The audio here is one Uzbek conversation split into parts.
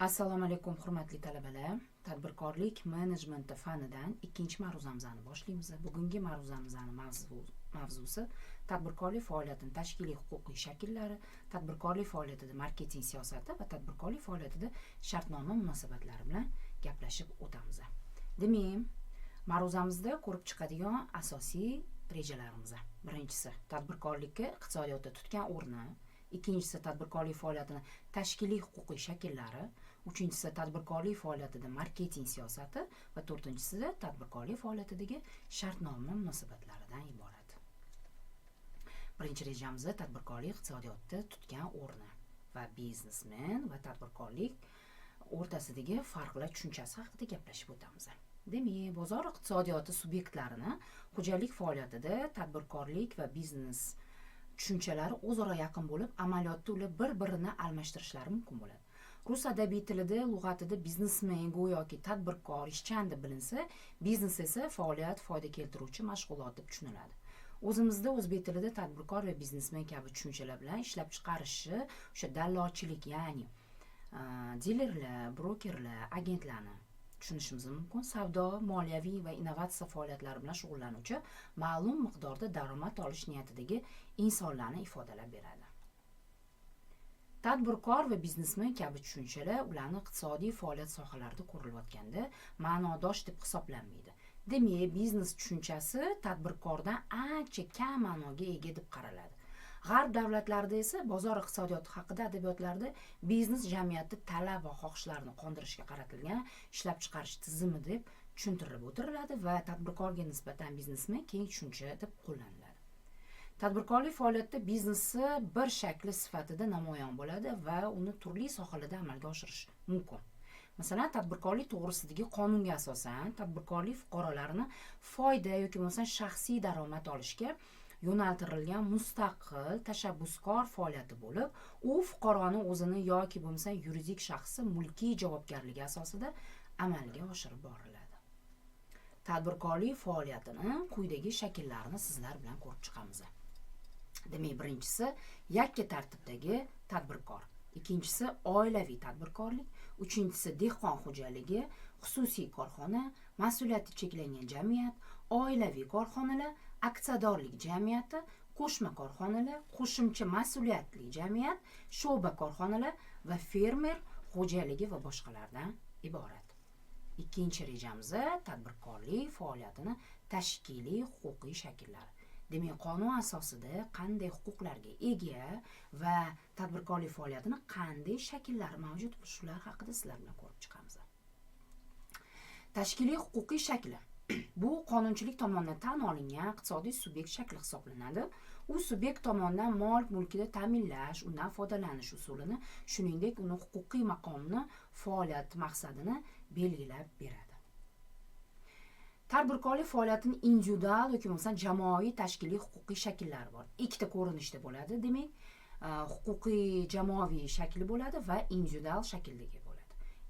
Assalomu alaykum, hurmatli talabalar. Tadbirkorlik menejmenti fanidan ikkinchi ma'ruzamizni boshlaymiz. Bugungi ma'ruzamizni mavzusi tadbirkorlik faoliyatini tashkiliy huquqiy shakllari, tadbirkorlik faoliyatida marketing siyosati va tadbirkorlik faoliyatida shartnoma munosabatlari bilan gaplashib o'tamiz. Demak, ma'ruzamizda ko'rib chiqadigan asosiy rejalarimiz. Birinchisi, tadbirkorlikka iqtisodiyotda tutgan o'rni, ikkinchisi, tadbirkorlik faoliyatini tashkiliy huquqiy shakllari, uchinchisi, tadbirkorlik faoliyatida marketing siyosati va to'rtinchisida tadbirkorlik faoliyatidagi shartnoma munosabatlaridan iborat. Birinchi rejamizda tadbirkorlik iqtisodiyotda tutgan o'rni va biznesmen va tadbirkorlik o'rtasidagi farqlar tushunchasi haqida gaplashib o'tamiz. Demak, bozor iqtisodiyoti subyektlarini xo'jalik faoliyatida tadbirkorlik va biznes tushunchalari o'zaro yaqin bo'lib, amaliyotda ular bir birini almashtirishlari mumkin bo'ladi. Rus adabiy tilida, lug'atida biznesmen go'yoki tadbirkor, ishchan deb bilinsa, biznes esa faoliyat, foyda keltiruvchi mashg'ulot deb tushuniladi. O'zimizda o'zbek tilida tadbirkor va biznesmen kabi tushunchalar bilan ishlab chiqarishi o'sha dallolchilik, ya'ni dilerlar, brokerlar, agentlarni tushunishimiz mumkin. Savdo, moliyaviy va innovatsiya faoliyatlari bilan shug'ullanuvchi, ma'lum miqdorda daromad olish niyatidagi insonlarni ifodalab beradi. Tadbirkor va biznesmen kabi tushunchalar ularni iqtisodiy faoliyat sohalarida ko'rilayotganda ma'nodosh deb hisoblanmaydi. Demak, biznes tushunchasi tadbirkordan ancha kam ma'noga ega deb qaraladi. G'arb davlatlarida esa bozor iqtisodiyoti haqida adabiyotlarda biznes jamiyatni talab va xohishlarini qondirishga qaratilgan ishlab chiqarish tizimi deb tushuntirilib o'tiriladi va tadbirkorga nisbatan biznesmen keng tushuncha deb qo'llaniladi. Tadbirkorlik faoliyatida biznesi bir shakli sifatida namoyon bo'ladi va uni turli sohalarda amalga oshirish mumkin. Masalan, tadbirkorlik to'g'risidagi qonunga asosan tadbirkorlik fuqarolarni foyda yoki bo'lmasa shaxsiy daromad olishga yo'naltirilgan mustaqil tashabbuskor faoliyati bo'lib, u fuqaroni o'zini yoki bo'lmasa yuridik shaxsi mulkiy javobgarligi asosida amalga oshirib boriladi. Tadbirkorlik faoliyatini quyidagi shakllarini sizlar bilan ko'rib chiqamiz. Demak, birinchisi yakka tartibdagi tadbirkor, ikkinchisi oilaviy tadbirkorlik, uchinchisi dehqon xo'jaligi, xususiy korxona, mas'uliyati cheklangan jamiyat, oilaviy korxonalar, aksiyadorlik jamiyati, qo'shma korxonalar, qo'shimcha mas'uliyatli jamiyat, sho'ba korxonalar va fermer xo'jaligi va boshqalardan iborat. Ikkinchi rejamiz tadbirkorlik faoliyatini tashkiliy huquqiy shakllari. Demak, qonun asosida qanday huquqlarga ega va tadbirkorlik faoliyatini qanday shakllari mavjud, shular haqida sizlar bilan ko'rib chiqamiz. Tashkiliy huquqiy shakli. Bu qonunchilik tomonidan tan olingan iqtisodiy subyekt shakli hisoblanadi. U subyekt tomonidan mol mulkini ta'minlash, undan foydalanish usulini, shuningdek, uni huquqiy maqomini, faoliyat maqsadini belgilab beradi. Tadbirkorlik faoliyatini individual yoki bo'lmasa jamoaviy tashkiliy huquqiy shakllari bor. Ikkita ko'rinishda bo'ladi. Demak, huquqiy jamoaviy shakli bo'ladi va individual shakldagi bo'ladi.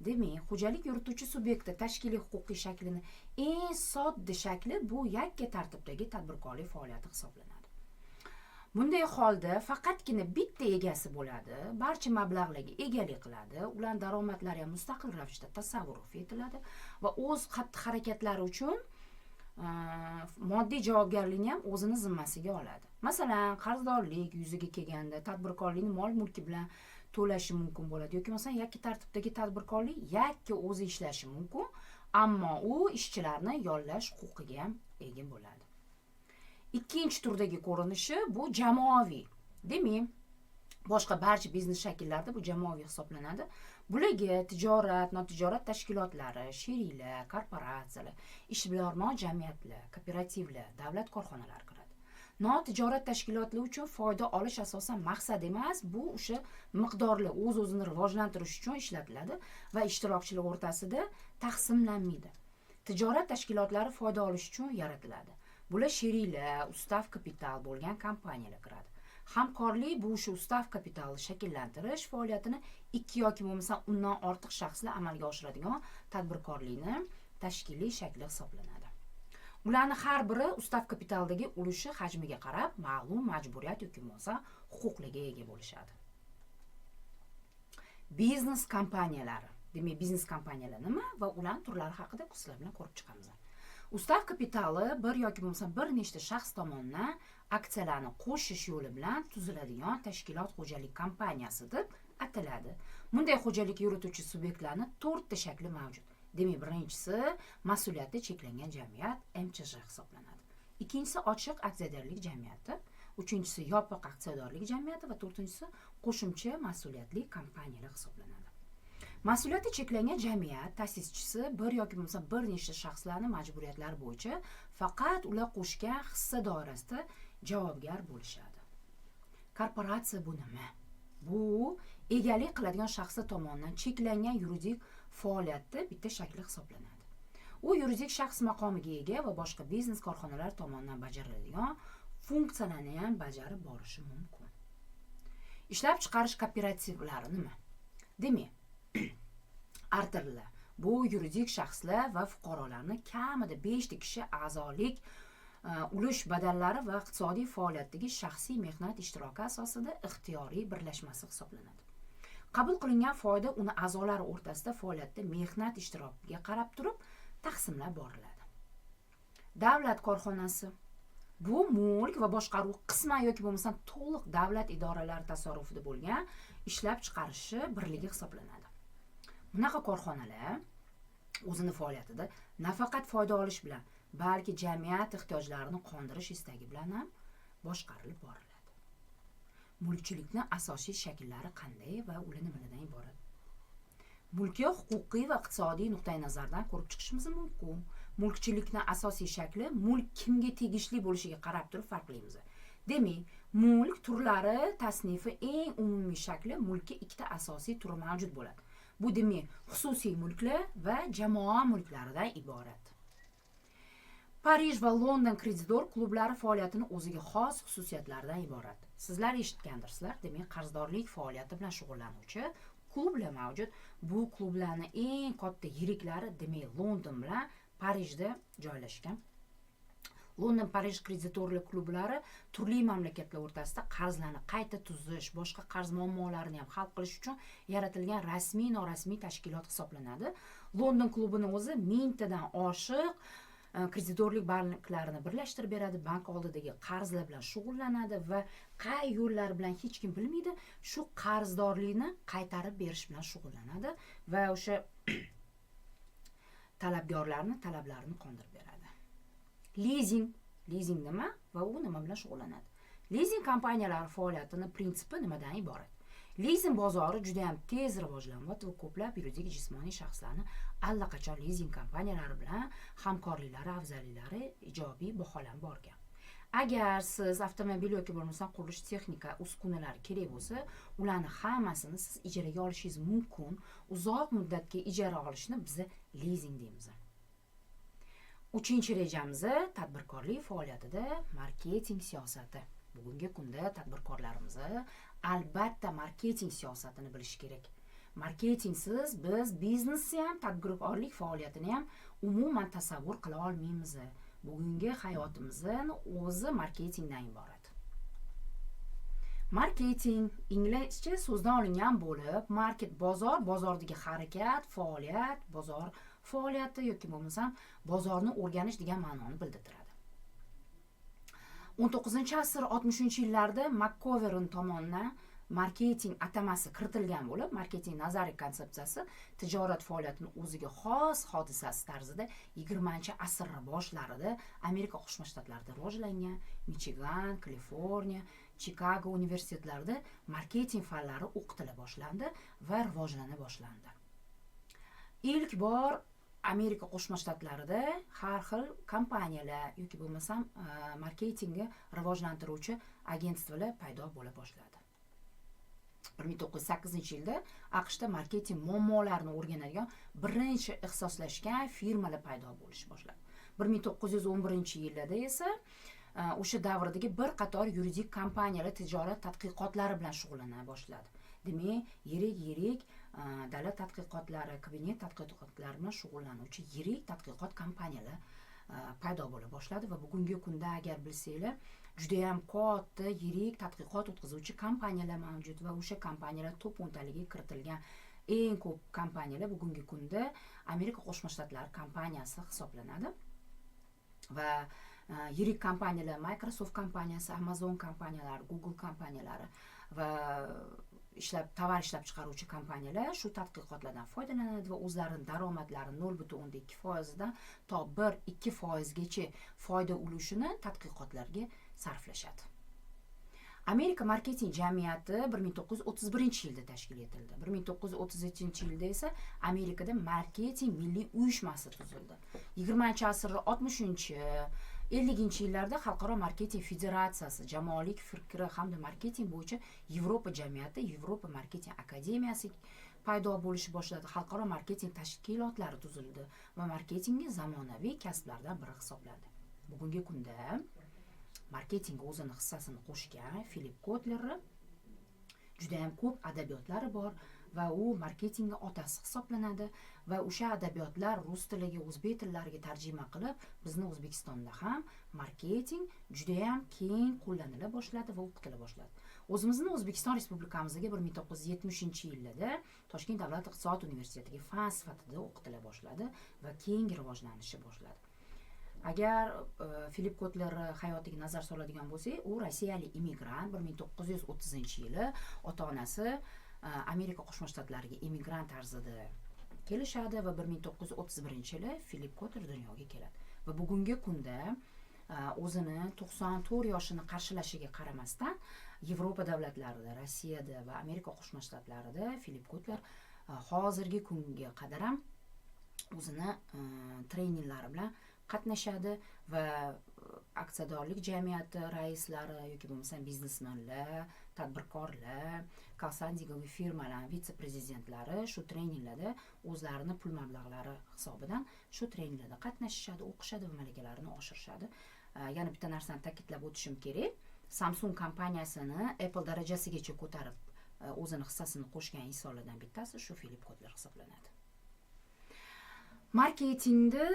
Demak, xo'jalik yurituvchi subyekti tashkiliy huquqiy shaklini eng sodda shakli bu yakka tartibdagi tadbirkorlik faoliyati hisoblanadi. Bunday holda faqatgina bitta egasi bo'ladi, barcha mablag'larga egalik qiladi, ularning daromadlari ham mustaqil ravishda tasavvur etiladi va o'z xatti-harakatlari uchun moddiy javobgarlikni ham o'zini zimmasiga oladi. Masalan, qarzdorlik yuzaga kelganda tadbirkorlikni mol mulki bilan to'lashi mumkin bo'ladi yoki masalan yakka tartibdagi tadbirkorlik yakka o'zi ishlashi mumkin, ammo u ishchilarni yollash huquqiga ham ega bo'ladi. Ikkinchi turdagi ko'rinishi bu jamoaviy. Demak, boshqa barcha biznes shakllarida bu jamoaviy hisoblanadi. Bularga tijorat, notijorat tashkilotlari, sheriklar, korporatsiyalar, ishbilarmon jamiyatlar, kooperativlar, davlat korxonalari kiradi. Notijorat tashkilotlar uchun foyda olish asosan maqsad emas, bu o'sha miqdorli o'z-o'zini rivojlantirish uchun ishlatiladi va ishtirokchilar o'rtasida taqsimlanmaydi. Tijorat tashkilotlari foyda olish uchun yaratiladi. Bular sheriklar, ustav kapital bo'lgan kompaniyalar kiradi. Hamkorlik bu o'sha ustav kapitalni shakllantirish faoliyatini ikki yoki bo'lmasa undan ortiq shaxslar amalga oshiradigan tadbirkorlikni tashkiliy shakli hisoblanadi. Ularni har biri ustav kapitaldagi ulushi hajmiga qarab ma'lum majburiyat yoki bo'lmasa huquqlarga ega bo'lishadi. Biznes kompaniyalari. Demak, biznes kompaniyalar nima va ularning turlari haqida sizlar bilan ko'rib chiqamiz. Ustav kapitali bir yoki bo'lmasa bir nechta shaxs tomonidan aksiyalarni qo'shish yo'li bilan tuziladigan tashkilot xo'jalik kompaniyasi deb ataladi. Bunday xo'jalik yurituvchi subyektlarni to'rtta shakli mavjud. Demak, birinchisi mas'uliyati cheklangan jamiyat, MChJ hisoblanadi. Ikkinchisi ochiq aksiyadorlik jamiyati, uchinchisi yopiq aksiyadorlik jamiyati va to'rtinchisi qo'shimcha mas'uliyatli kompaniyalar hisoblanadi. Mas'uliyati cheklangan jamiyat ta'sischisi bir yoki bo'lmasa bir nechta shaxslarni majburiyatlari bo'yicha faqat ular qo'shgan hissa doirasida javobgar bo'lishadi. Korporatsiya bu nima? Bu egalik qiladigan shaxslar tomonidan cheklangan yuridik faoliyatni bitta shakli hisoblanadi. U yuridik shaxs maqomiga ega va boshqa biznes korxonalar tomonidan bajariladigan funksiyalarni ham bajarib borishi mumkin. Ishlab chiqarish kooperativlari nima? Demak, artellar bu yuridik shaxslar va fuqarolarni kamida 5 ta kishi a'zolik ulush badallari va iqtisodiy faoliyatdagi shaxsiy mehnat ishtiroki asosida ixtiyoriy birlashmasi hisoblanadi. Qabul qilingan foyda uni a'zolari o'rtasida faoliyatda mehnat ishtirokiga qarab turib taqsimlab boriladi. Davlat korxonasi bu mulk va boshqaruv qisman yoki bo'lmasam to'liq davlat idoralari tasarrufida bo'lgan ishlab chiqarishi birligi hisoblanadi. Bunaqa korxonalar o'zini faoliyatida nafaqat foyda olish bilan, balki jamiyat ehtiyojlarini qondirish istagi bilan ham boshqarilib boriladi. Mulkchilikni asosiy shakllari qanday va ular nimalardan iborat? Mulkni huquqiy va iqtisodiy nuqtai nazardan ko'rib chiqishimiz mumkin. Mulkchilikni asosiy shakli mulk kimga tegishli bo'lishiga qarab turib farqlaymiz. Demak, mulk turlari tasnifi eng umumiy shakli mulkka ikkita asosiy turi mavjud bo'ladi. Bu demak, xususiy mulklar va jamoa mulklaridan iborat. Parij va London kreditor klublari faoliyatini o'ziga xos xususiyatlaridan iborat. Sizlar eshitgandirsizlar, demak, qarzdorlik faoliyati bilan shug'ullanuvchi klublar mavjud. Bu klublarni eng katta yiriklari, demak, London bilan Parijda joylashgan. London Parij kreditorlar klublari turli mamlakatlar o'rtasida qarzlarni qayta tuzish, boshqa qarz muammolarini ham hal qilish uchun yaratilgan rasmiy, norasmiy tashkilot hisoblanadi. London klubini o'zi 1000 tadan oshiq kreditorlik banklarini birlashtirib beradi, bank oldidagi qarzlar bilan shug'ullanadi va qay yo'llar bilan hech kim bilmaydi, shu qarzdorlikni qaytarib berish bilan shug'ullanadi va o'sha talabgorlarni talablarini qondirib beradi. Lizing. Lizing nima va u nima bilan shug'ullanadi? Lizing kompaniyalari faoliyatini prinsipi nimadan iborat? Lizing bozori juda ham tez rivojlanyapti va ko'plab yuridik, jismoniy shaxslarni allaqachon lizing kompaniyalari bilan hamkorliklari afzalliklari ijobiy baholanib borgan. Agar siz avtomobil yoki bo'lmasam qurilish texnika uskunalari kerak bo'lsa, ularni hammasini siz ijaraga olishingiz mumkin. Uzoq muddatga ijara olishni biza lizing deymiz. Uchinchi rejamiz tadbirkorlik faoliyatida marketing siyosati. Bugungi kunda tadbirkorlarimiz albatta marketing siyosatini bilishi kerak. Marketingsiz biz biznesni ham, tadbirkorlik faoliyatini ham umuman tasavvur qila olmaymiz. Bugungi hayotimizni o'zi marketingdan iborat. Marketing inglizcha so'zdan olingan bo'lib, market bozor, bozordagi harakat, faoliyat, bozor faoliyati yoki bo'lmasam bozorni o'rganish degan ma'noni bildiradi. 19 asr 60 yillarda Makkoverin tomonidan marketing atamasi kiritilgan bo'lib, marketing nazariy konsepsiyasi tijorat faoliyatini o'ziga xos hodisasi tarzida 20 asr boshlarida Amerika Qo'shma Shtatlarida rivojlangan. Michigan, Kaliforniya, Chikago universitetlarida marketing fanlari o'qitila boshlandi va rivojlana boshlandi. Ilk bor Amerika Qo'shma Shtatlarida har xil kompaniyalar yoki bo'lmasam marketingni rivojlantiruvchi agentstvolar paydo bo'la boshladi. 1908 yilda AQShda marketing muammolarini o'rganadigan birinchi ixtisoslashgan firmalar paydo bo'lish boshladi. 1911 yillarda esa o'sha davrdagi bir qator yuridik kompaniyalar tijorat tadqiqotlari bilan shug'ullana boshladi. Demak, yirik yirik davlat tadqiqotlari, kabinet tadqiqotlari bilan shug'ullanuvchi yirik tadqiqot kompaniyalar paydo bo'la boshladi va bugungi kunda, agar bilsanglar, judayam katta yirik tadqiqot o'tkazuvchi kompaniyalar mavjud va o'sha kompaniyalar top o'ntaligiga kiritilgan. Eng ko'p kompaniyalar bugungi kunda Amerika Qo'shma Shtatlari kompaniyasi hisoblanadi. Va yirik kompaniyalar: Microsoft kompaniyasi, Amazon kompaniyalari, Google kompaniyalari va tovar ishlab chiqaruvchi kompaniyalar shu tadqiqotlardan foydalanadi va o'zlarini daromadlari 0,2%dan to 1-2%gacha foyda ulushini tadqiqotlarga sarflashadi. Amerika marketing jamiyati 1931-yilda tashkil etildi. 1933-yilda esa Amerikada marketing milliy uyushmasi tuzildi. 20-asrni 60, 50-yillarda Xalqaro marketing federatsiyasi, jamoalik fikri hamda marketing bo'yicha Yevropa jamiyati, Yevropa marketing akademiyasi paydo bo'lishi boshladi. Xalqaro marketing tashkilotlari tuzildi va marketingni zamonaviy kasblardan biri hisoblandi. Bugungi kunda marketingga o'zini hissasini qo'shgan Filip Kotlerni judayam ko'p adabiyotlari bor va u marketingni otasi hisoblanadi va o'sha adabiyotlar rus tiliga, o'zbek tillariga tarjima qilib, bizni O'zbekistonda ham marketing judayam keng qo'llanila boshladi va o'qitila boshladi. O'zimizni O'zbekiston Respublikamizga 1970-yillarda Toshkent davlat iqtisodiyot universitetiga fan sifatida o'qitila boshladi va keng rivojlanishni boshladi. Agar Filip Kotler hayotiga nazar soladigan bo'lsak, u rossiyalik immigrant. 1930-yili ota onasi Amerika Qo'shma Shtatlariga immigrant tarzida kelishadi va 1931-yili Filip Kotler dunyoga keladi va bugungi kunda o'zini 94 yoshini qarshilashiga qaramasdan, Yevropa davlatlarida, Rossiyada va Amerika Qo'shma Shtatlarida Filip Kotler hozirgi kunga qadar ham o'zini treninglari bilan qatnashadi va aksiyadorlik jamiyati raislari yoki bo'lmasam biznesmenlar, tadbirkorlar, консалтинговый firmalarni vitse-prezidentlari shu treninglarda o'zlarini pul mablag'lari hisobidan shu treninglarda qatnashishadi, o'qishadi va malakalarini oshirishadi. Yana bitta narsani ta'kidlab o'tishim kerak: Samsung kompaniyasini Apple darajasigacha ko'tarib, o'zini hissasini qo'shgan insonlardan bittasi shu Filip Kotler hisoblanadi. Marketingni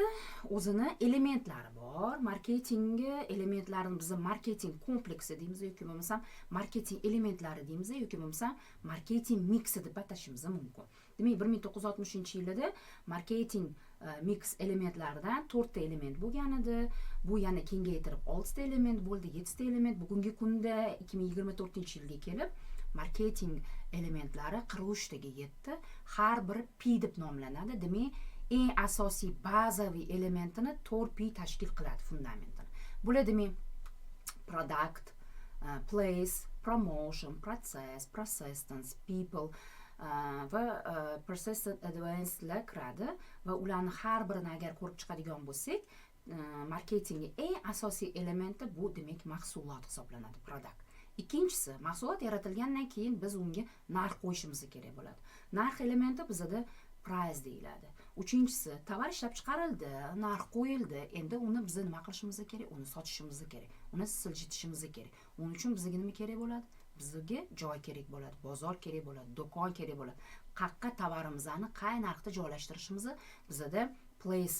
o'zini elementlari bor. Marketingni elementlarini biz marketing kompleksi deymiz yoki bo'lmasam marketing elementlari deymiz yoki bo'lmasam marketing miksi deb atashimiz mumkin. Demak, 1960-yilda marketing mix elementlaridan to'rtta element bo'lgan edi. Bu yana kengaytirib oltita element bo'ldi, yettita element. Bugungi kunda, 2024-yilga kelib, marketing elementlari 43taga yetdi. Har biri P deb nomlanadi. Demak, eng asosiy bazaviy elementini 4 P tashkil qiladi, fundamentini. Bular, demak, product, place, promotion, process, persistence, people va persistent advancelar kiradi va ularni har birini agar ko'rib chiqadigan bo'lsak, marketingni eng asosiy elementi bu, demak, mahsulot hisoblanadi, product. Ikkinchisi, mahsulot yaratilgandan keyin biz unga narx qo'yishimiz kerak bo'ladi. Narx elementi bizada price deyiladi. Uchinchisi, tovar ishlab chiqarildi, narx qo'yildi, endi uni biza nima qilishimiz kerak? Uni sotishimiz kerak, uni siljitishimiz kerak. Uning uchun bizga nima kerak bo'ladi? Bizga joy kerak bo'ladi, bozor kerak bo'ladi, do'kon kerak bo'ladi. Qayerqa tovarimizni qay narxda joylashtirishimizni bizada place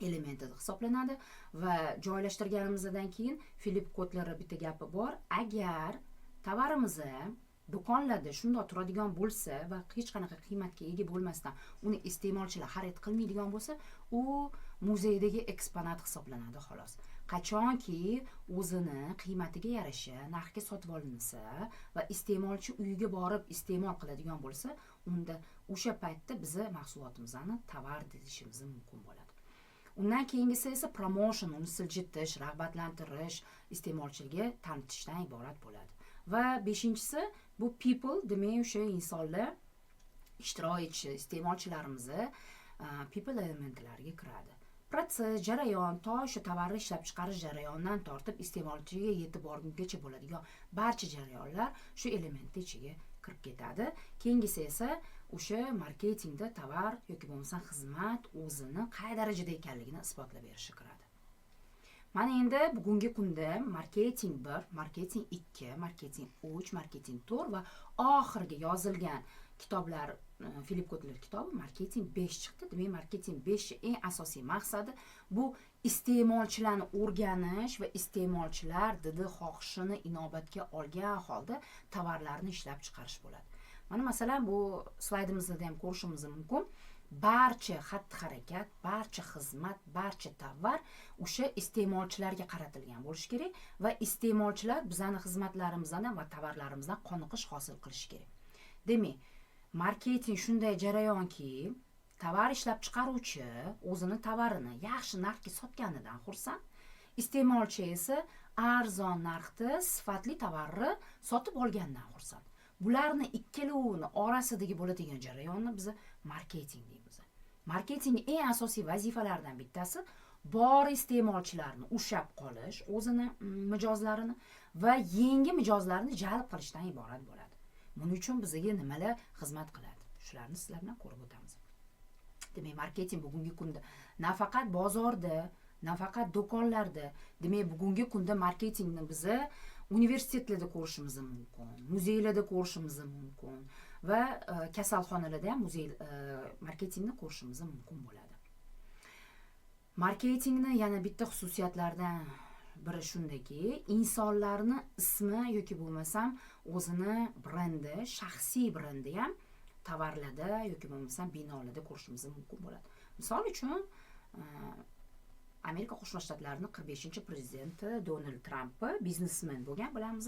elementi hisoblanadi. Va joylashtirganimizdan keyin Filip Kotlerni bitta gapi bor: agar tovarimizni do'konlarda shundoq turadigan bo'lsa va hech qanaqa qiymatga ega bo'lmasdan uni iste'molchilar xarid qilmaydigan bo'lsa, u muzeydagi eksponat hisoblanadi, xolos. Qachonki o'zini qiymatiga yarasha narxga sotib olinsa va iste'molchi uyiga borib iste'mol qiladigan bo'lsa, unda o'sha paytda biza mahsulotimizni tovar deyishimiz mumkin bo'ladi. Undan keyingisi esa promotion, uni siljitish, rag'batlantirish, iste'molchiga tanitishdan iborat bo'ladi. Va beshinchisi bu people, demak, o'sha insonlar ishtirok etishi, iste'molchilarimizni people elementlariga kiradi. Protsess, jarayon, to o'sha tovarni ishlab chiqarish jarayonidan tortib iste'molchiga yetib borgungacha bo'ladigan barcha jarayonlar shu elementni ichiga kirib ketadi. Keyingisi esa o'sha marketingda tovar yoki bo'lmasa xizmat o'zini qay darajada ekanligini isbotlab berishi kiradi. Mana endi bugungi kunda marketing 1, marketing 2, marketing 3, marketing 4 va oxirgi yozilgan kitoblar, Filip Kotler kitobi marketing 5 chiqdi. Demak, marketing 5 eng asosiy maqsadi bu iste'molchilarni o'rganish va iste'molchilar didi xohishini inobatga olgan holda tovarlarni ishlab chiqarish bo'ladi. Mana masalan, bu slaydimizda ham ko'rishimiz mumkin. Barcha xatti harakat, barcha xizmat, barcha tovar o'sha iste'molchilarga qaratilgan bo'lishi kerak va iste'molchilar bizani xizmatlarimizdan va tovarlarimizdan qoniqish hosil qilishi kerak. Demak, marketing shunday jarayonki, tovar ishlab chiqaruvchi o'zini tovarini yaxshi narxga sotganidan xursand, iste'molchi esa arzon narxda sifatli tovarni sotib olganidan xursand. Bularni ikkalovini orasidagi bo'ladigan jarayonni biz marketing deymiz. Marketingning eng asosiy vazifalaridan bittasi bor iste'molchilarni ushlab qolish, o'zini mijozlarini va yangi mijozlarni jalb qilishdan iborat bo'ladi. Buning uchun bizga nimalar xizmat qiladi? Shularni sizlar bilan ko'rib o'tamiz. Demak, marketing bugungi kunda nafaqat bozorda, nafaqat do'konlarda, demak, bugungi kunda marketingni biza universitetlarda ko'rishimiz mumkin, muzeylarda ko'rishimiz mumkin va kasalxonalarda ham muzey marketingni ko'rishimiz mumkin bo'ladi. Marketingni yana bitta xususiyatlaridan biri shundaki, insonlarni ismi yoki bo'lmasam o'zini brendi, shaxsiy brendi ham tovarlarda yoki bo'lmasam binolarda ko'rishimiz mumkin bo'ladi. Misol uchun, Amerika Qo'shma Shtatlarining 45-prezidenti Donald Tramp biznesmen bo'lgan, bilamiz.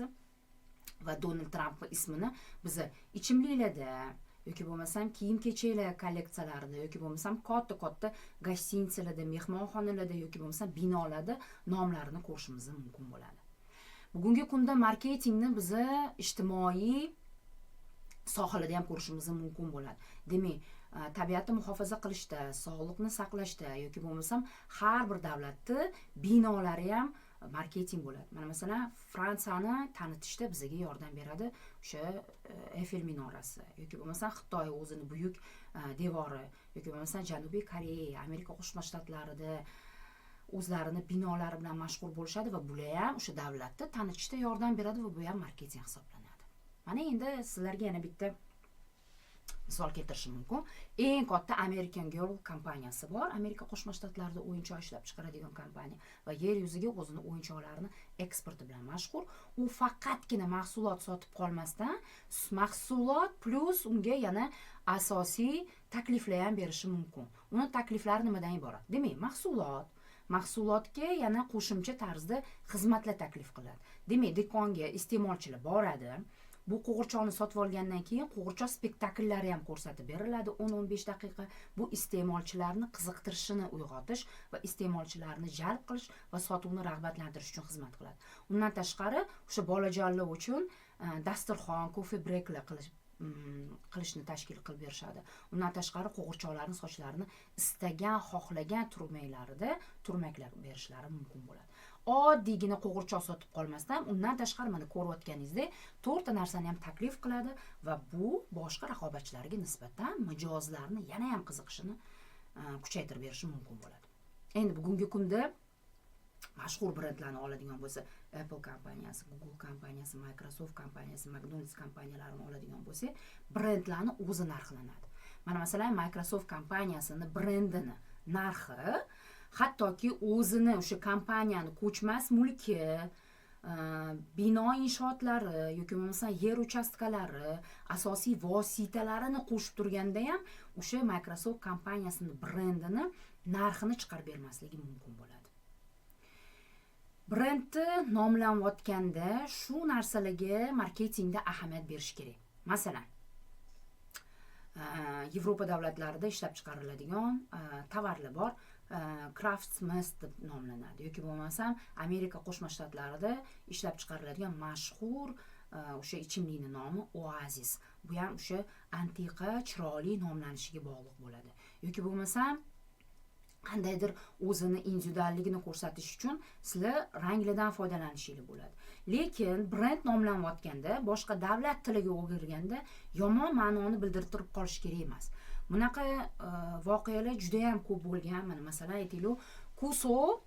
Va Donald Tramp ismini biza ichimliklarda yoki bo'lmasam kiyim kechaklar kolleksiyalarida yoki bo'lmasam katta-katta гостиница larda, mehmonxonalarda yoki bo'lmasam binolarda nomlarini ko'rishimiz mumkin bo'ladi. Bugungi kunda marketingni biza ijtimoiy sohalarda ham ko'rishimiz mumkin bo'ladi. Demak, tabiatni muhofaza qilishda, sog'liqni saqlashda yoki bo'lmasam har bir davlatni binolari ham marketing bo'ladi. Mana masalan, Fransiyani tanitishda bizga yordam beradi o'sha Eyfel minorasi yoki bo'lmasam Xitoy o'zini buyuk devori yoki bo'lmasam Janubiy Koreya, Amerika Qo'shma Shtatlarida o'zlarini binolari bilan mashhur bo'lishadi va bular ham o'sha davlatni tanitishda yordam beradi va bu ham marketing hisoblanadi. Mana endi sizlarga yana bitta misol keltirishim mumkin. Eng katta American Girl kompaniyasi bor. Amerika Qo'shma Shtatlarida o'yinchoq ishlab chiqaradigan kompaniya va yer yuziga o'zini o'yinchoqlarini eksporti bilan mashhur. U faqatgina mahsulot sotib qolmasdan, mahsulot plyus unga yana asosiy takliflar ham berishi mumkin. Uni takliflari nimadan iborat? Demak, mahsulotga yana qo'shimcha tarzda xizmatlar taklif qiladi. Demak, do'konga iste'molchilar boradi. Bu qo'g'irchoqni sotib olgandan keyin qo'g'irchoq spektakllari ham ko'rsatib beriladi 10-15 daqiqa. Bu iste'molchilarni qiziqtirishini uyg'otish va iste'molchilarni jalb qilish va sotuvni rag'batlantirish uchun xizmat qiladi. Undan tashqari, o'sha bolajonlar uchun dasturxon, кофе брейк lar qilishni tashkil qilib berishadi. Undan tashqari, qo'g'irchoqlarni sochlarini istagan, xohlagan turmaklarida turmaklar berishlari mumkin bo'ladi. Oddiygina qo'g'irchoq sotib qolmasdan, undan tashqari, mana ko'rayotganingizdek, to'rtta narsani ham taklif qiladi va bu boshqa raqobatchilarga nisbatan mijozlarni yana ham qiziqishini kuchaytirib berishi mumkin bo'ladi. Endi bugungi kunda mashhur brendlarni oladigan bo'lsa, Apple kompaniyasi, Google kompaniyasi, Microsoft kompaniyasi, McDonald's kompaniyalarini oladigan bo'lsak, brendlarni o'zi narxlanadi. Mana masalan, Microsoft kompaniyasini brendini narxi hattoki o'zini o'sha kompaniyani ko'chmas mulki, bino inshootlari yoki bo'lmasa yer uchastkalari, asosiy vositalarini qo'shib turganda ham o'sha Microsoft kompaniyasini brendini narxini chiqarib bermasligi mumkin bo'ladi. Brendni nomlanayotganda shu narsalarga marketingda ahamiyat berish kerak. Masalan, Yevropa davlatlarida ishlab chiqariladigan tovarlar bor, Craftsman deb nomlanadi yoki bo'lmasam Amerika Qo'shma Shtatlarida ishlab chiqariladigan mashhur o'sha ichimlikni nomi Oasis. Bu ham o'sha antiqa, chiroyli nomlanishiga bog'liq bo'ladi yoki bo'lmasam qandaydir o'zini individualligini ko'rsatish uchun sizlar ranglardan foydalanishinglar bo'ladi. Lekin brend nomlanayotganda boshqa davlat tiliga o'girilganda yomon ma'noni bildirtirib qolish kerak emas. Bunaqa voqealar juda yam ko'p bo'lgan. Mana masalan, aytaylik, Kuso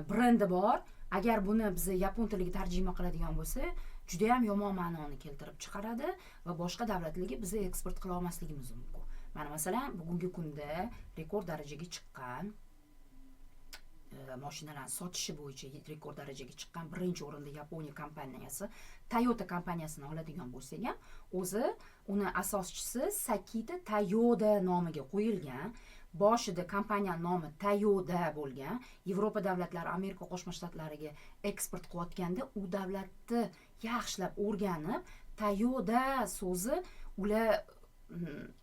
brendi bor. Agar buni biz yapon tiliga tarjima qiladigan bo'lsak, juda yam yomon ma'noni keltirib chiqaradi va boshqa davlatlarga biz eksport qila olmasligimiz mumkin. Mana masalan, bugungi kunda rekord darajaga chiqqan Mashinalarni sotishi bo'yicha rekord darajaga chiqqan, birinchi o'rinda Yaponiya kompaniyasi Toyota kompaniyasini oladigan bo'lsak ham, o'zi uni asoschisi Sakita Toyoda nomiga qo'yilgan. Boshida kompaniyani nomi Toyota bo'lgan. Yevropa davlatlari, Amerika Qo'shma Shtatlariga eksport qilayotganda, u davlatni yaxshilab o'rganib, Toyota so'zi ular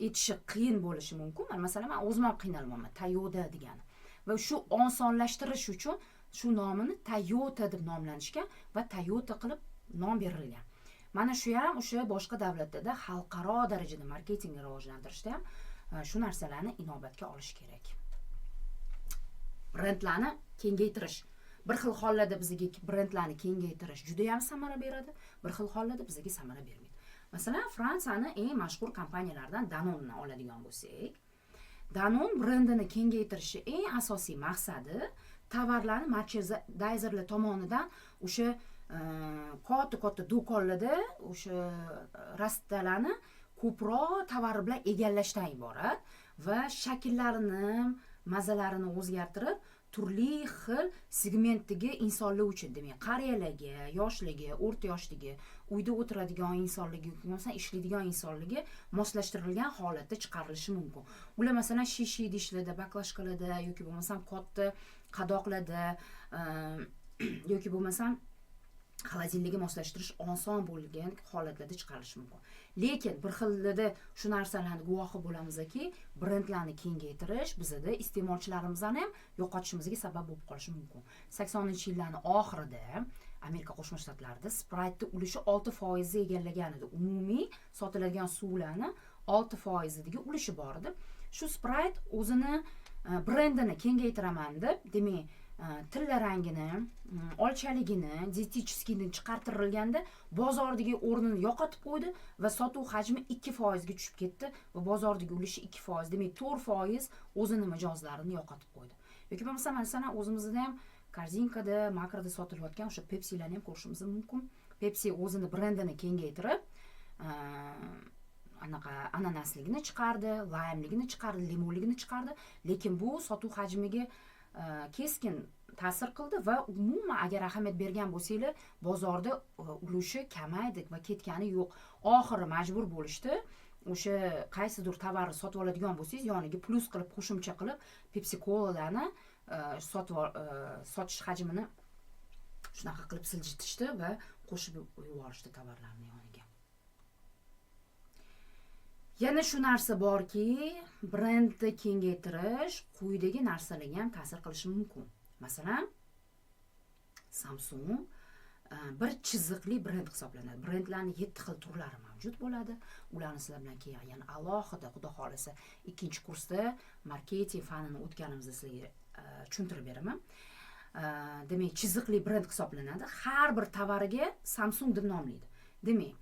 aytishi qiyin bo'lishi mumkin. Mana, masalan, man o'zim ham qiynalyapman Toyota degani va shu osonlashtirish uchun shu nomini Toyota deb nomlanishgan va Toyota qilib nom berilgan. Mana shu ham o'sha boshqa davlatlarda xalqaro darajada marketingni rivojlantirishda ham shu narsalarni inobatga olish kerak. Brendlarni kengaytirish bir xil hollarda bizga, brendlarni kengaytirish juda yam samara beradi, bir xil hollarda bizga samara bermaydi. Masalan, Fransiyani eng mashhur kompaniyalaridan Danonni oladigan bo'lsak, Danon brendini kengaytirishi eng asosiy maqsadi tovarlarni merchandayzerlar tomonidan o'sha katta katta do'konlarda o'sha rastalarni ko'proq tovar bilan egallashdan iborat va shakllarini, mazalarini o'zgartirib, turli xil segmentdagi insonlar uchun, demak, qariyalarga, yoshlarga, o'rta yoshdagi, uyda o'tiradigan insonlarga yoki bo'lmasam ishlaydigan insonlarga moslashtirilgan holatda chiqarilishi mumkin. Ular, masalan, shisha idishlarda, баклажка larda yoki bo'lmasam katta qadoqlarda yoki bo'lmasam холодильник ka moslashtirish oson bo'lgan holatlarda chiqarilishi mumkin. Lekin bir xilida shu narsalarni guvohi bo'lamizki, brendlarni kengaytirish bizada iste'molchilarimizni ham yo'qotishimizga sabab bo'lib qolishi mumkin. 80-yillarni oxirida Amerika Qo'shma Shtatlarida Sprite'ni ulushi 6 foizni egallagan edi. Umumiy sotiladigan suvlarni 6 foizidagi ulushi bor edi. Shu Sprite o'zini brendini kengaytiraman deb, demak, tilla rangini, olchaligini, диетический ni chiqartirilganda bozordagi o'rnini yo'qotib qo'ydi va sotuv hajmi 2 foizga tushib ketdi va bozordagi ulushi 2%, demak, 4% o'zini mijozlarini yo'qotib qo'ydi. Yoki bo'lmasa, masalan, o'zimizda ham Korzinkada, Makroda sotilayotgan o'sha Pepsilarni ham ko'rishimiz mumkin. Pepsi o'zini brendini kengaytirib, anaqa ananasligini chiqardi, laymligini chiqardi, limonligini chiqardi, lekin bu sotuv hajmiga keskin ta'sir qildi va umuman, agar ahamiyat bergan bo'lsanglar, bozorda ulushi kamaydi va ketgani yo'q. Oxiri majbur bo'lishdi, o'sha qaysidir tovarni sotib oladigan bo'lsangiz, yoniga плюс qilib, qo'shimcha qilib Pepsi Colalarni sotish hajmini shunaqa qilib siljitishdi va qo'shib yuborishdi tovarlarni yoniga. Yana shu narsa borki, brendni kengaytirish quyidagi narsalarga ham ta'sir qilishi mumkin. Masalan, Samsung bir chiziqli brend hisoblanadi. Brendlarni yetti xil turlari mavjud bo'ladi. Ularni sizlar bilan keyin yana alohida, xudo xohlasa, ikkinchi kursda marketing fanini o'tganimizda sizlarga tushuntirib beraman. Demak, chiziqli brend hisoblanadi. Har bir tovariga Samsung deb nomlaydi. Demak,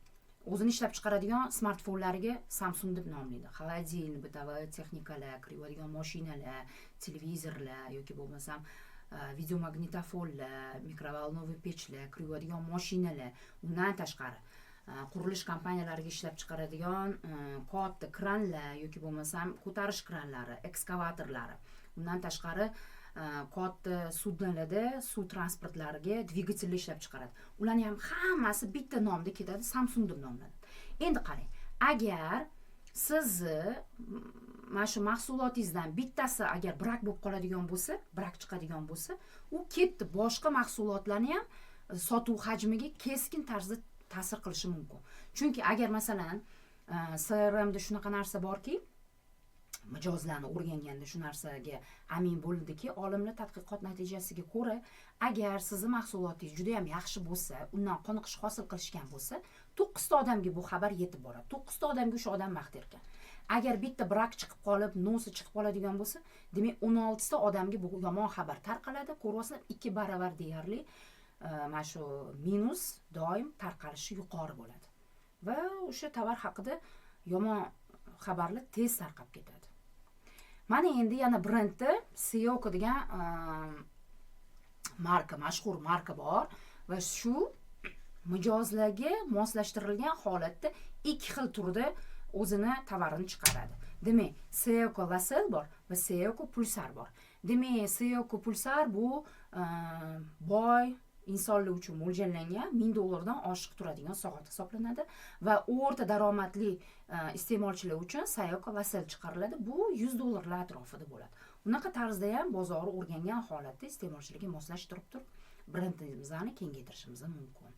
o'zini ishlab chiqaradigan smartfonlariga Samsung deb nomlaydi, холодильник, бытовая texnikalar, kir yuvadigan mashinalar, televizorlar yoki bo'lmasam videomagnitofonlar, микроволновый pechlar, kir yuvadigan mashinalar, undan tashqari qurilish kompaniyalariga ishlab chiqaradigan katta kranlar yoki bo'lmasam ko'tarish kranlari, ekskavatorlari, undan tashqari katta судно larda, suv transportlariga dvigatellar ishlab chiqaradi. Ularni ham hammasi bitta nomda ketadi, Samsung deb nomlanadi. Endi qarang, agar sizni mana shu mahsulotingizdan bittasi agar брак bo'lib qoladigan bo'lsa, брак chiqadigan bo'lsa, u ketdi, boshqa mahsulotlarni ham sotuv hajmiga keskin tarzda ta'sir qilishi mumkin. Chunki agar, masalan, CRMda shunaqa narsa borki, mijozlarni o'rganganda shu narsaga amin bo'ldiki olimlar, tadqiqot natijasiga ko'ra, agar sizni mahsulotingiz juda yam yaxshi bo'lsa, undan qoniqish hosil qilishgan bo'lsa, to'qqizta odamga bu xabar yetib boradi, to'qqizta odamga o'sha odam maqtar ekan. Agar bitta брак chiqib qolib, но si chiqib qoladigan bo'lsa, demak, 16ta odamga bu yomon xabar tarqaladi. Ko'ryapsizlar, 2 baravar deyarli mana shu minus doim tarqalishi yuqori bo'ladi va o'sha tovar haqida yomon xabarlar tez tarqab ketadi. Mana endi yana brendda Saeco degan marka, mashhur marka bor va shu mijozlarga moslashtirilgan holatda ikki xil turda o'zini tovarini chiqaradi. Demak, Saeco Lasel bor va Saeco Pulsar bor. Demak, Seiko Pulsar bu boy insonlar uchun mo'ljallangan 1000 dollardan oshiq turadigan soat hisoblanadi va o'rta daromadli iste'molchilar uchun Seiko Vessel chiqariladi. Bu 100 dollarlar atrofida bo'ladi. Unaqa tarzda ham bozorni o'rgangan holatda iste'molchilarga moslashtirib turib brendimizni kengaytirishimiz mumkin.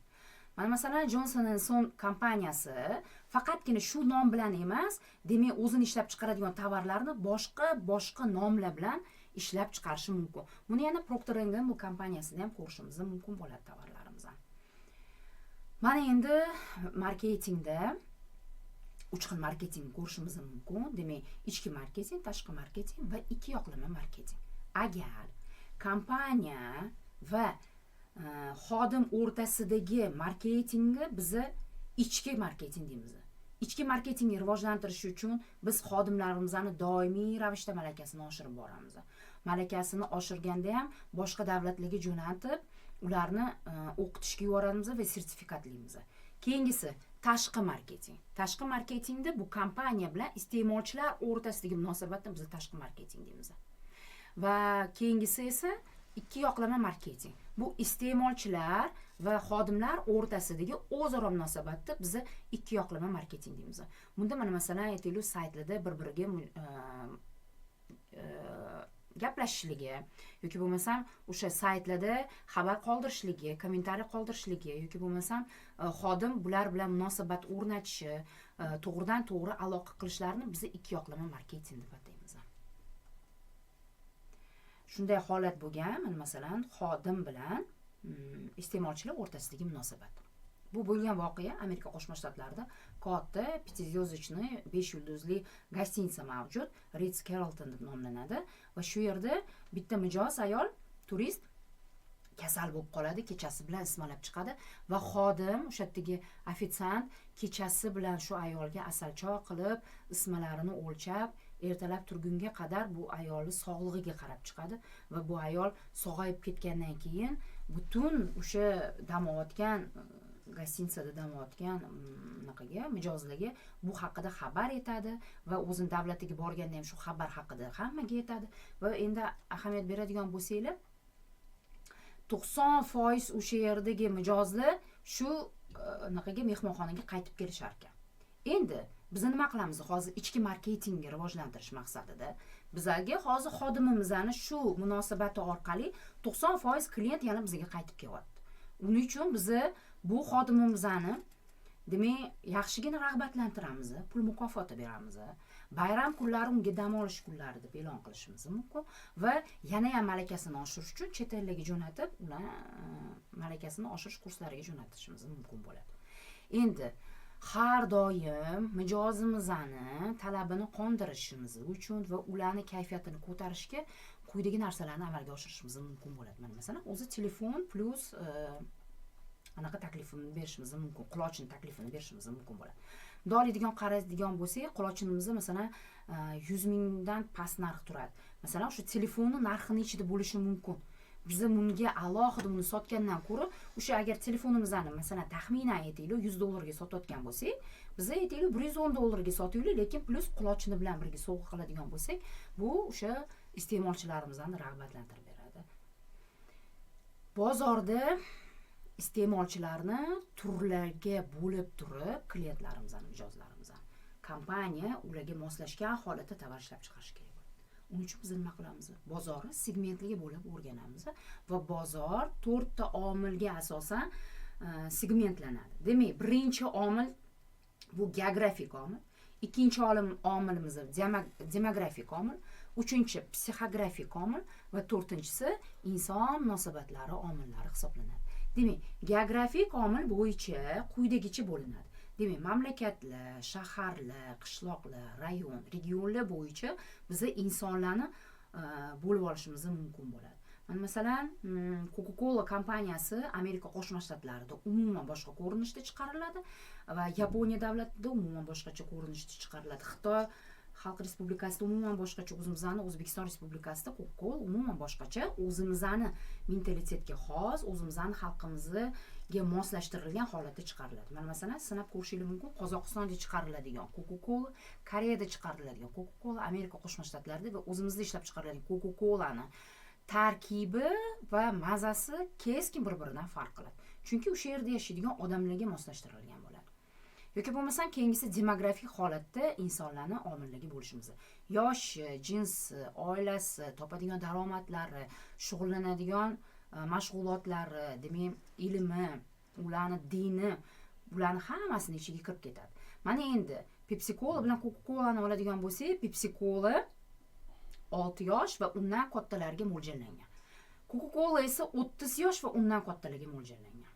Mana, masalan, Johnson Son kompaniyasi faqatgina shu nom bilan emas, demak, o'zini ishlab chiqaradigan tovarlarni boshqa boshqa nomlar bilan ishlab chiqarishi mumkin. Buni yana Procter Gamble kompaniyasida ham ko'rishimiz mumkin bo'ladi tovarlarimizni. Mana, endi marketingda uch xil marketing ko'rishimiz mumkin. Demak, ichki marketing, tashqi marketing va ikki yoqlama marketing. Agar kompaniya va xodim o'rtasidagi marketingni biza ichki marketing deymiz. Ichki marketingni rivojlantirish uchun biz xodimlarimizni doimiy ravishda malakasini oshirib boramiz. Malakasini oshirganda ham boshqa davlatlarga jo'natib, ularni o'qitishga yuboramiz va sertifikatlaymiz. Keyingisi tashqi marketing. Tashqi marketingda bu kompaniya bilan iste'molchilar o'rtasidagi munosabatni biz tashqi marketing deymiz. Va keyingisi esa ikki yoqlama marketing. Bu iste'molchilar va xodimlar o'rtasidagi o'zaro munosabatni biza ikki yoqlama marketing deymiz. Bunda, mana, masalan, aytaylik, saytlarda bir biriga gaplashishligi yoki bo'lmasam o'sha saytlarda xabar qoldirishligi, kommentariy qoldirishligi yoki bo'lmasam xodim bular bilan munosabat o'rnatishi, to'g'ridan to'g'ri aloqa qilishlarini biza ikki yoqlama marketing deb ataymiz. Shunday holat bo'lgan, mana, masalan, xodim bilan iste'molchilar o'rtasidagi munosabat. Bu bo'lgan voqea Amerika Qo'shma Shtatlarida katta пятизвездочный, besh yulduzli гостиница mavjud, Ritz Carlton deb nomlanadi va shu yerda bitta mijoz ayol, turist kasal bo'lib qoladi, kechasi bilan ismalab chiqadi va xodim, o'sha yerdagi ofitsiant kechasi bilan shu ayolga asalchoy qilib, ismalarini o'lchab, ertalab turgunga qadar bu ayolni sog'lig'iga qarab chiqadi va bu ayol sog'ayib ketgandan keyin butun o'sha dam olayotgan, гостиница da dam olayotgan anaqaga, mijozlarga bu haqida xabar etadi va o'zini davlatiga borganda ham shu xabar haqida hammaga aytadi. Va endi ahamiyat beradigan bo'lsanglar, 90% o'sha yerdagi mijozlar shu anaqaga, mehmonxonaga qaytib kelishar ekan. Endi biz nima qilamiz hozir? Ichki marketingni rivojlantirish maqsadida bizlarga hozir xodimimizni shu munosabati orqali 90% klient yana bizga qaytib kelyapti. Uning uchun biza bu xodimimizni, demak, yaxshigina rag'batlantiramiz, pul mukofoti beramiz, bayram kunlari unga dam olish kunlari deb e'lon qilishimiz mumkin va yana ham malakasini oshirish uchun chet ellarga jo'natib, ular malakasini oshirish kurslariga jo'natishimiz mumkin bo'ladi. Endi har doim mijozimizni talabini qondirishimiz uchun va ularni kayfiyatini ko'tarishga quyidagi narsalarni amalga oshirishimiz mumkin bo'ladi. Mana, masalan, o'zi telefon plyus anaqa taklifini berishimiz mumkin, qulochin taklifini berishimiz mumkin bo'ladi. Bunday oladigan, qaraydigan bo'lsak, qulochinimizni, masalan, 100 mingdan past narx turadi. Masalan, o'sha telefonni narxini ichida bo'lishi mumkin. Biza bunga alohida uni sotgandan ko'ra, o'sha agar telefonimizni, masalan, taxminan aytaylik, 100 dollarga sotayotgan bo'lsak, biza, aytaylik, 110 dollarga sotaylik, lekin plyus qulochini bilan birga sovg'a qiladigan bo'lsak, bu o'sha iste'molchilarimizni rag'batlantirib beradi. Bozorda iste'molchilarni turlarga bo'lib turib, klientlarimizni, mijozlarimizni kompaniya ularga moslashgan holatda tovar ishlab chiqarish kerak bo'ladi. Uning uchun biz nima qilamiz? Bozorni segmentlarga bo'lib o'rganamiz va bozor to'rtta omilga asosan segmentlanadi. Demak, birinchi omil bu geografik omil, ikkinchi omilimiz demografik omil, uchinchi psixografik omil va to'rtinchisi inson munosabatlari omillari hisoblanadi. Demak, geografik omil bo'yicha quyidagicha bo'linadi. Demak, mamlakatlar, shaharlar, qishloqlar, rayon, regionlar bo'yicha biza insonlarni bo'lib olishimiz mumkin bo'ladi. Mana, masalan, Coca Cola kompaniyasi Amerika Qo'shma Shtatlarida umuman boshqa ko'rinishda chiqariladi va Yaponiya davlatida umuman boshqacha ko'rinishda chiqariladi. Xitoy Xalq Respublikasida umuman boshqacha, o'zimizni O'zbekiston Respublikasida Coca-Cola umuman boshqacha, o'zimizni mentalitetga xos, o'zimizni xalqimizga moslashtirilgan holatda chiqariladi. Mana, masalan, sinab ko'rishingiz mumkin: Qozog'istonda chiqariladigan Coca-Cola, Koreyada chiqariladigan Coca-Cola, Amerika Qo'shma Shtatlarida va o'zimizda ishlab chiqariladigan Coca-Colani tarkibi va mazasi keskin bir biridan farq qiladi, chunki o'sha yerda yashaydigan odamlarga moslashtirilgan bo'ladi. Yoki bo'lmasam, keyingisi demografik holatda insonlarni omilligi bo'lishimiz: yoshi, jinsi, oilasi, topadigan daromadlari, shug'ullanadigan mashg'ulotlari, demak, ilmi, ularni dini, bularni hammasini ichiga kirib ketadi. Mana endi Pepsi Cola bilan Coca Colani oladigan bo'lsak, Pepsi Cola 6 yosh va undan kattalarga mo'ljallangan, Coca Cola esa 30 yosh va undan kattalarga mo'ljallangan.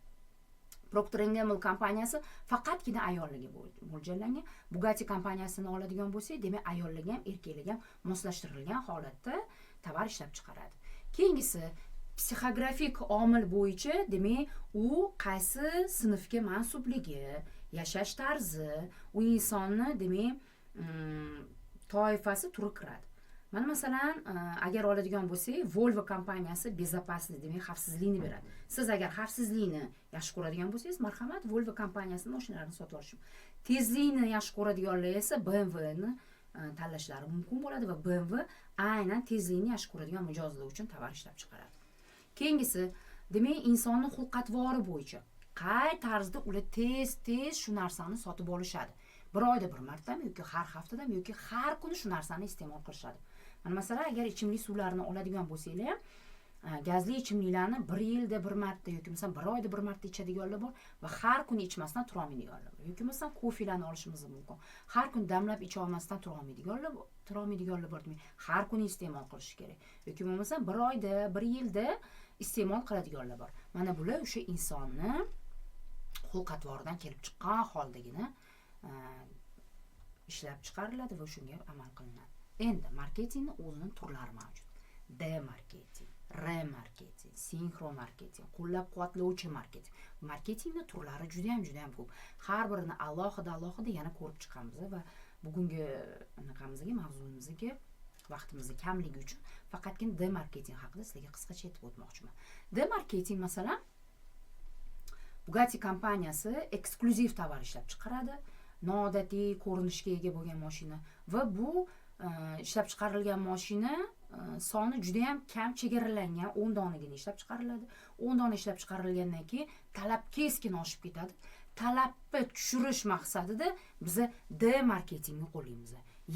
Procter Gamble kompaniyasi faqatgina ayollarga mo'ljallangan. Bugatti kompaniyasini oladigan bo'lsak, demak, ayollarga ham, erkaklarga ham moslashtirilgan holatda tovar ishlab chiqaradi. Keyingisi psixografik omil bo'yicha, demak, u qaysi sinfga mansubligi, yashash tarzi, u insonni, demak, toifasi, turi kiradi. Mana, masalan, agar oladigan bo'lsak, Volvo kompaniyasi безопасный, demak, xavfsizlikni beradi. Siz agar xavfsizlikni yaxshi ko'radigan bo'lsangiz, marhamat, Volvo kompaniyasini mashinalarini sotib olish. Tezlikni yaxshi ko'radiganlar esa BMWni tanlashlari mumkin bo'ladi va BMW aynan tezlikni yaxshi ko'radigan mijozlar uchun tovar ishlab chiqaradi. Keyingisi, demak, insonni xulq atvori bo'yicha, qay tarzda ular tez tez shu narsani sotib olishadi: bir oyda bir martami yoki har haftadami yoki har kuni shu narsani iste'mol qilishadi. Mana, masalan, agar ichimlik suvlarini oladigan bo'lsanglar ham, gazli ichimliklarni bir yilda bir marta yoki masalan bir oyda bir marta ichadiganlar bor va har kuni ichmasdan turolmaydiganlar bor. Yoki masalan, kofelarni olishimiz mumkin, har kuni damlab icha olmasdan turolmaydiganlar bor. Demak, har kuni iste'mol qilish kerak yoki bo'lmasa bir oyda, bir yilda iste'mol qiladiganlar bor. Mana bular o'sha insonni xulq atvoridan kelib chiqqan holdagina ishlab chiqariladi va shunga amal qilinadi. Endi marketingni o'zini turlari mavjud: D marketing, R marketing, sinxron marketing, qo'llab quvvatlovchi marketing. Marketingni turlari judayam, judayam ko'p. Har birini alohida alohida yana ko'rib chiqamiz va bugungi anaqamizga, mavzumizga vaqtimizni kamligi uchun faqatgina D marketing haqida sizlarga qisqacha aytib o'tmoqchiman. D marketing, masalan, Bugatti kompaniyasi eksklyuziv tovar ishlab chiqaradi, noodatiy ko'rinishga ega bo'lgan mashina va bu ishlab chiqarilgan mashina soni judayam kam, chegaralangan, 10 donagina ishlab chiqariladi. 10 dona ishlab chiqarilgandan keyin talab keskin oshib ketadi. Talabni tushirish maqsadida biza D marketingni qo'llaymiz,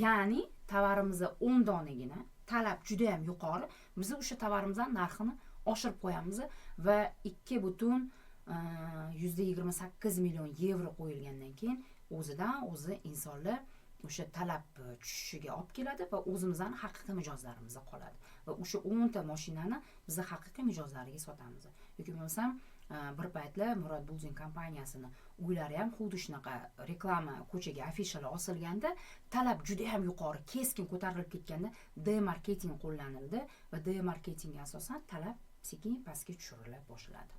ya'ni tovarimiz 10 donagina, talab judayam yuqori, biz o'sha tovarimizni narxini oshirib qo'yamiz va 2,28 million yevro qo'yilgandan keyin o'zidan o'zi insonlar o'sha talab tushishiga olib keladi va o'zimizni haqiqiy mijozlarimiz qoladi va o'sha 10 ta mashinani biz haqiqiy mijozlariga sotamiz. Yoki bo'lmasam, bir paytlar Murod Building kompaniyasini uylari ham xuddi shunaqa reklama, ko'chaga afishalar osilganda, talab juda ham yuqori, keskin ko'tarilib ketganda D marketing qo'llanildi va D marketingga asosan talab sekin pastga tushirila boshladi.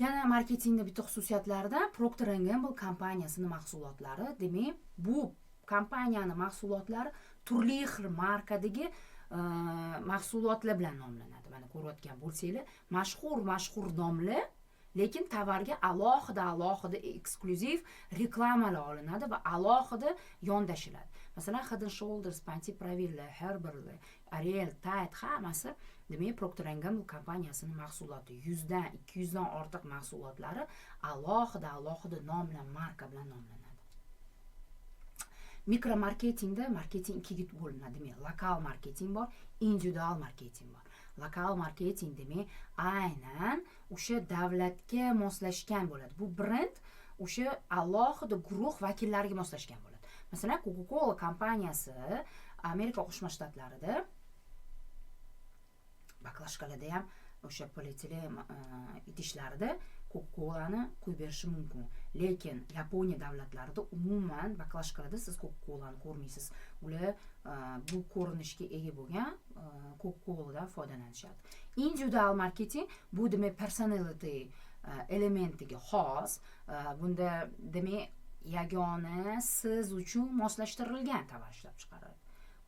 Yana marketingni bitta xususiyatlaridan Procter Gamble kompaniyasini mahsulotlari. Demak, bu kompaniyani mahsulotlari turli xil markadagi mahsulotlar bilan nomlanadi. Mana, ko'rayotgan bo'lsanglar, mashhur mashhur nomlar, lekin tovarga alohida alohida eksklyuziv reklamalar olinadi va alohida yondashiladi. Masalan, Head and Shoulders, Pantene Pro-V, Herberli, Ariel, Tide, hammasi, demak, Procter Gamble kompaniyasini mahsuloti. 100 dan, 200 dan ortiq mahsulotlari alohida alohida nom bilan, marka bilan nomlanadi. Mikromarketingda marketing ikkiga bo'linadi. Demak, lokal marketing bor, individual marketing bor. Lokal marketing, demak, aynan o'sha davlatga moslashgan bo'ladi. Bu brend o'sha alohida guruh vakillariga moslashgan bo'ladi. Masalan, Coca Cola kompaniyasi Amerika Qo'shma Shtatlarida баклажка larda ham, o'sha polietilen idishlarida Coca Colani quyib berishi mumkin, lekin Yaponiya davlatlarida umuman баклажка larda siz Coca Colani ko'rmaysiz. Ular bu ko'rinishga ega bo'lgan Coca Coladan foydalanishadi. Individual marketing bu, demak, personality elementiga xos. Bunda, demak, Yagona siz uchun moslashtirilgan tovar ishlab chiqaradi.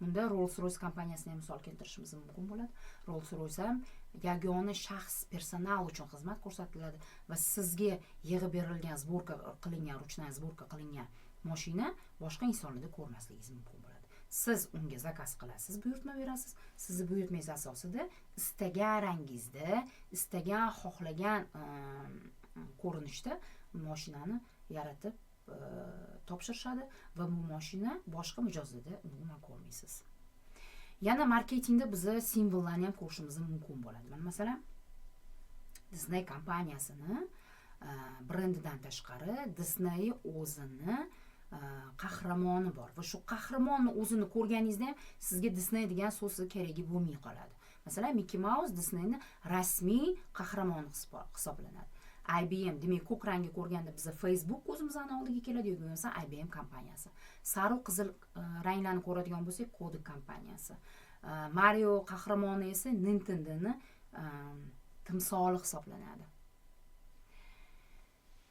Bunda Rolls-Royce kompaniyasini ham misol keltirishimiz mumkin bo'ladi. Rolls-Royce ham yagona shaxs personal uchun xizmat ko'rsatiladi va sizga yig'ib berilgan, сборка qilingan, ручная сборка qilingan mashina boshqa insonlarda ko'rmasligingiz mumkin bo'ladi. Siz unga заказ qilasiz, buyurtma berasiz. Sizni buyurtmangiz asosida istagan rangingizda, istagan, xohlagan ko'rinishda mashinani yaratib topshirishadi va bu mashina boshqa mijozlarda umuman ko'rmaysiz. Yana marketingda biza simvollarni ham ko'rishimiz mumkin bo'ladi. Mana, masalan, Disney kompaniyasini brendidan tashqari Disney o'zini qahramoni bor va shu qahramonni o'zini ko'rganingizda ham sizga Disney degan so'z keragi bo'lmay qoladi. Masalan, Miki Maus Disneyni rasmiy qahramoni hisoblanadi. IBM, demak, ko'k rangni ko'rganda biza Facebook o'zimizni oldiga keladi yoki bo'lmasa IBM kompaniyasi. Sariq, qizil ranglarni ko'radigan bo'lsak, Kodak kompaniyasi. Mario qahramoni esa Nintendoni timsoli hisoblanadi.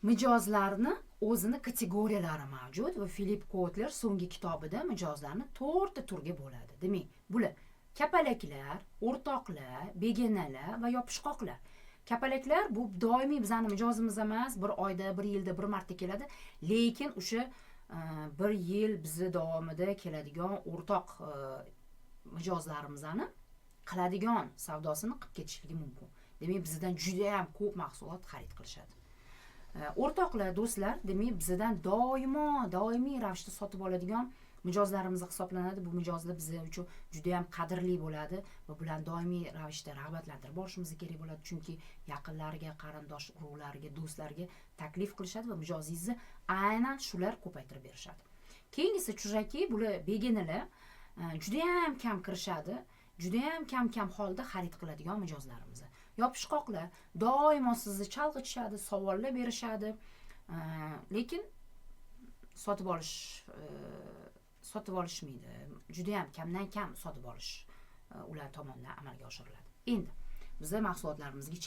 Mijozlarni o'zini kategoriyalari mavjud va Filip Kotler so'nggi kitobida mijozlarni to'rtta turga bo'ladi. Demak, bular kapalaklar, o'rtoqlar, begonalar va yopishqoqlar. Kapalaklar bu doimiy bizani mijozimiz emas, bir oyda, bir yilda bir marta keladi, lekin o'sha bir yil bizni davomida keladigan o'rtoq mijozlarimizni qiladigan savdosini qilib ketishligi mumkin. Demak, bizdan juda ham ko'p mahsulot xarid qilishadi. O'rtoqlar, do'stlar, demak, bizdan doimo, doimiy ravishda sotib oladigan mijozlarimiz hisoblanadi. Bu mijozlar biz uchun juda ham qadrli bo'ladi va bularni doimiy ravishda rag'batlantirib borishimiz kerak bo'ladi, chunki yaqinlariga, qarindosh urug'lariga, do'stlariga taklif qilishadi va mijozingizni aynan shular ko'paytirib berishadi. Keyingisi чужаки, bular begonalar, judayam kam kirishadi, judayam kam kam holda xarid qiladigan mijozlarimiz. Yopishqoqlar doimo sizni chalg'itishadi, savollar berishadi, lekin sotib olishmaydi. Judayam kamdan kam sotib olish ular tomonidan amalga oshiriladi. Endi biza mahsulotlarimizga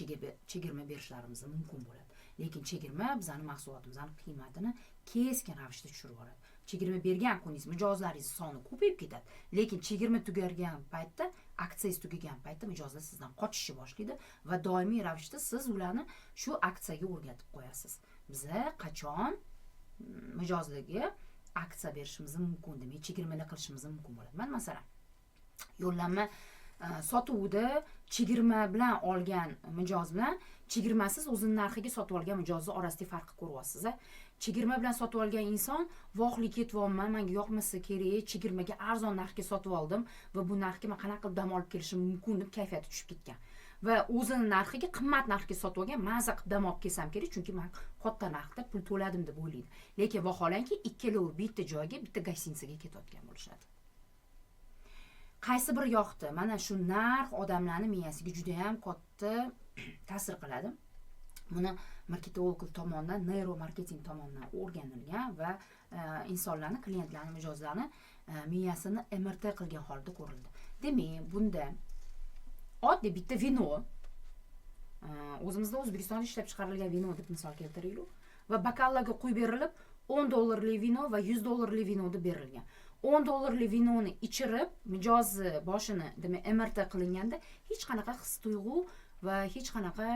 chegirma berishlarimiz mumkin bo'ladi, lekin chegirma bizani mahsulotimizni qiymatini keskin ravishda tushirib yuboradi. Chegirma bergan kuningiz mijozlaringiz soni ko'payib ketadi, lekin chegirma tugagan paytda, aksiyangiz tugagan paytda mijozlar sizdan qochishni boshlaydi va doimiy ravishda siz ularni shu aksiyaga o'rgatib qo'yasiz. Biza qachon mijozlarga aksiya berishimiz mumkin, demak, chegirmalar qilishimiz mumkin bo'ladi. Mana, masalan, yo'llanma sotuvida chegirma bilan olgan mijoz bilan chegirmasiz o'zini narxiga sotib olgan mijozni orasidagi farqni ko'ryapsiz a. Chegirma bilan sotib olgan inson: "Vohli, ketyapman, manga yoqmasa kerak, chegirmaga arzon narxga sotib oldim va bu narxga man qanaqa qilib dam olib kelishim mumkin", deb kayfiyati tushib ketgan va o'zini narxiga, qimmat narxga sotib olgan "Maza qilib dam olib kelsam kerak, chunki man katta narxda pul to'ladim", deb o'ylaydi. Lekin vaholanki ikkalovi bitta joyga, bitta гостиница ga ketayotgan bo'lishadi. Qaysi biri yoqdi? Mana shu narx odamlarni miyasiga judayam katta ta'sir qiladi. Buni marketologlar tomonidan, neyromarketing tomonidan o'rganilgan va insonlarni, klientlarni, mijozlarni miyasini MRT qilgan holda ko'rildi. Demak, bunda oddiy bitta vino, o'zimizda, O'zbekistonda ishlab chiqarilgan vino deb misol keltiraylik, va bokallarga quyib berilib, 10 dollarlik vino va 100 dollarlik vino deb berilgan. 10 dollarlik vinoni ichirib, mijozni boshini, demak, MRT qilinganda hech qanaqa his tuyg'u va hech qanaqa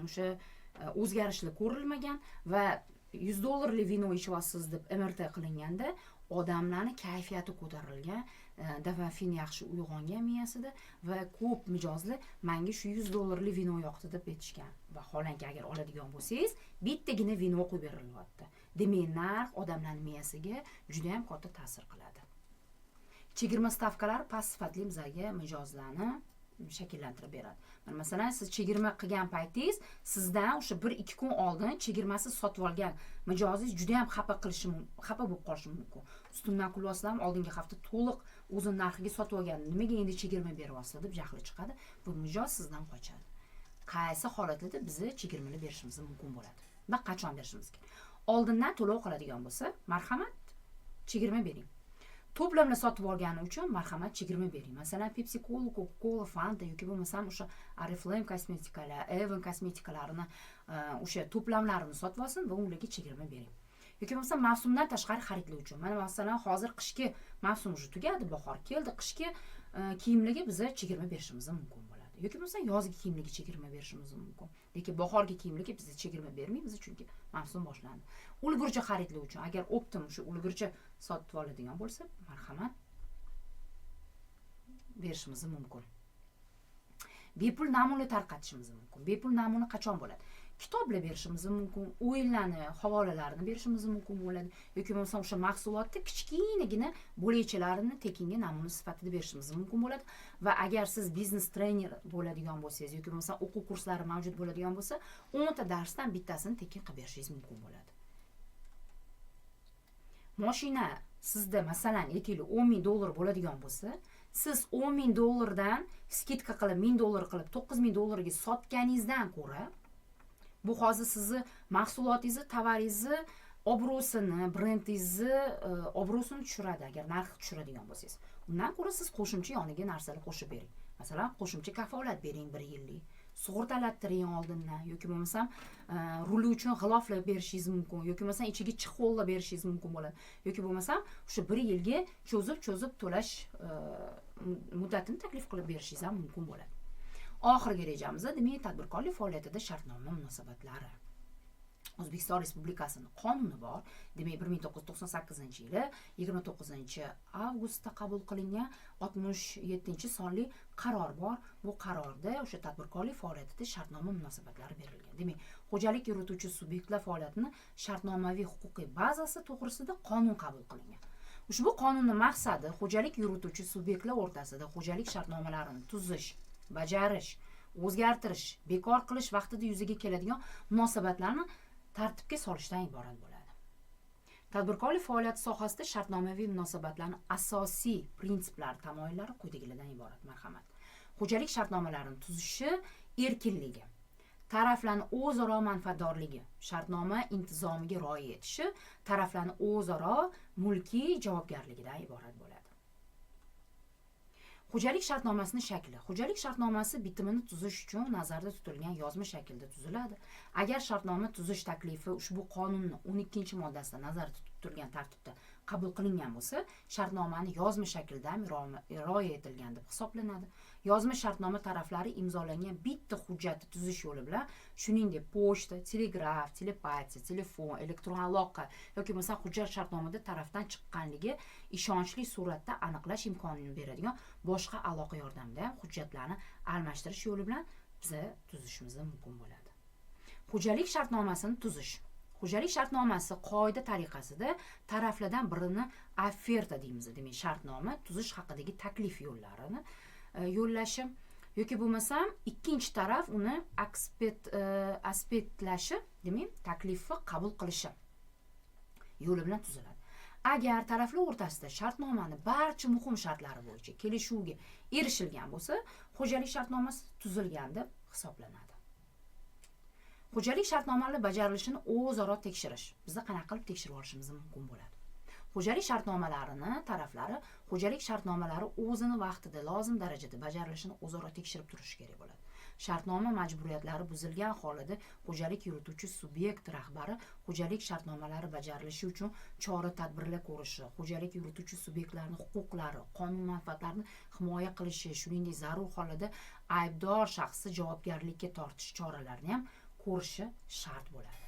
o'sha o'zgarishlar ko'rilmagan va 100 dollarlik vino ichyapsiz deb MRT qilinganda odamlarni kayfiyati ko'tarilgan, dopamин yaxshi uyg'ongan miyasida va ko'p mijozlar "Manga shu 100 dollarlik vino yoqdi", deb aytishgan. Vaholanki, agar oladigan bo'lsangiz, bittagina vino qo'yib berilyapti. Demak, narx odamlarni miyasiga judayam katta ta'sir qiladi. Chegirma stavkalari past sifatli bizlarga mijozlarni shakllantirib beradi. Mana, masalan, siz chegirma qilgan paytingiz sizdan o'sha 1-2 kun oldin chegirmasiz sotib olgan mijozingiz juda ham xafa bo'lib qolishi mumkin. "Ustimdan kulyapsizlarmi? Oldingi hafta to'liq o'zini narxiga sotib olgan, nimaga endi chegirma beryapsizlar?" deb jahli chiqadi va mijoz sizdan qochadi. Qaysi holatlarda bizni chegirmalar berishimiz mumkin bo'ladi va qachon berishimiz kerak? Oldindan to'lov qiladigan bo'lsa, marhamat, chegirma bering. To'plamlar sotib olgani uchun, marhamat, chegirma bering. Masalan, Pepsi Cola, Coca Cola, Fanta yoki bo'lmasam o'sha Oriflame kosmetikalar, Avon kosmetikalarini o'sha to'plamlarini sotib olsin va ularga chegirma bering. Yoki bo'lmasa mavsumdan tashqari xaridlar uchun. Mana masalan, hozir qishki mavsum уже tugadi, bahor keldi, qishki kiyimlarga biza chegirma berishimiz mumkin bo'ladi. Yoki bo'lmasa yozgi kiyimlarga chegirma berishimiz mumkin. Lekin bahorgi kiyimlarga biz chegirma bermaymiz, chunki mavsum boshlandi. Ulgurji xaridlar uchun, agar оптом shu ulgurji sotib oladigan bo'lsa, marhamat, berishimiz mumkin. Bepul namuna tarqatishimiz mumkin. Bepul namuna qachon bo'ladi? Kitoblar berishimiz mumkin, o'yinlarni havolalarini berishimiz mumkin bo'ladi yoki bo'lmasa o'sha mahsulotni kichkinagina bo'lakchalarini tekinga namuna sifatida berishimiz mumkin bo'ladi. Va agar siz biznes trener bo'ladigan bo'lsangiz yoki bo'lmasa o'quv kurslari mavjud bo'ladigan bo'lsa, 10 ta darsdan bittasini tekin qilib berishingiz mumkin bo'ladi. Moshina sizda, masalan, aytaylik, 10 000 dollar bo'ladigan bo'lsa, siz 10 000 dollardan скидка qilib 1000 dollar qilib 9000 dollarga sotganingizdan ko'ra, bu hozir sizni mahsulotingizni, tovaringizni obro'sini, brendingizni obro'sini tushiradi, agar narx tushiradigan bo'lsangiz. Undan ko'ra siz qo'shimcha yoniga narsalar qo'shib bering. Masalan, qo'shimcha kafolat bering, bir yillik sug'urtalattiring oldindan yoki bo'lmasam ruli uchun g'iloflar berishingiz mumkin yoki bo'lmasam ichiga чехол lar berishingiz mumkin bo'ladi yoki bo'lmasam o'sha bir yilga cho'zib cho'zib to'lash muddatini taklif qilib berishingiz ham mumkin bo'ladi. Oxirgi rejamiz, demak, tadbirkorlik faoliyatida shartnoma munosabatlari. O'zbekiston Respublikasini qonuni bor, demak, 1998-yili 29-avgustda qabul qilingan 67-sonli qaror bor. Bu qarorda o'sha tadbirkorlik faoliyatida shartnoma munosabatlari berilgan. Demak, xo'jalik yurituvchi subyektlar faoliyatini shartnomaviy huquqiy bazasi to'g'risida qonun qabul qilingan. Ushbu qonunni maqsadi xo'jalik yurituvchi subyektlar o'rtasida xo'jalik shartnomalarini tuzish, bajarish, o'zgartirish, bekor qilish vaqtida yuzaga keladigan munosabatlarni tartibga solishdan iborat bo'ladi. Tadbirkorlik faoliyati sohasida shartnomaviy munosabatlarni asosiy prinsiplari, tamoyillari quyidagilardan iborat. Marhamat: xo'jalik shartnomalarini tuzishi erkinligi, taraflarni o'zaro manfaatdorligi, shartnoma intizomiga rioya etishi, taraflarni o'zaro mulkiy javobgarligidan iborat bo'ladi. Xo'jalik shartnomasini shakli. Xo'jalik shartnomasi bitimini tuzish uchun nazarda tutilgan yozma shaklda tuziladi. Agar shartnoma tuzish taklifi ushbu qonunni 12-moddasida nazarda tutilgan tartibda qabul qilingan bo'lsa, shartnomani yozma shaklda ham rioya etilgan deb hisoblanadi. Yozma shartnoma taraflari imzolangan bitta hujjatni tuzish yo'li bilan, shuningdek, pochta, telegraf, telepatiya, telefon, elektron aloqa yoki bo'lmasa hujjat shartnomada tarafdan chiqqanligi ishonchli suratda aniqlash imkonini beradigan boshqa aloqa yordamida ham hujjatlarni almashtirish yo'li bilan biza tuzishimiz mumkin bo'ladi. Xo'jalik shartnomasini tuzish. Xo'jalik shartnomasi qoida tariqasida taraflardan birini oferta deymiz, demak, shartnoma tuzish haqidagi taklif yo'llarini yo'llashi yoki bo'lmasam ikkinchi taraf uni akseptlashi, demak, taklifni qabul qilishi yo'li bilan tuziladi. Agar taraflar o'rtasida shartnomani barcha muhim shartlari bo'yicha kelishuvga erishilgan bo'lsa, xo'jalik shartnomasi tuzilgan deb hisoblanadi. Xo'jalik shartnomalari bajarilishini o'zaro tekshirish. Biza qanaqa qilib tekshirib olishimiz mumkin bo'ladi? Xo'jalik shartnomalarini taraflari xo'jalik shartnomalari o'zini vaqtida, lozim darajada bajarilishini o'zaro tekshirib turishi kerak bo'ladi. Shartnoma majburiyatlari buzilgan holida xo'jalik yurituvchi subyekt rahbari xo'jalik shartnomalari bajarilishi uchun chora tadbirlar ko'rishi, xo'jalik yurituvchi subyektlarni huquqlari, qonun manfaatlarini himoya qilishi, shuningdek, zarur holida aybdor shaxsni javobgarlikka tortish choralarini ham ko'rishi shart bo'ladi.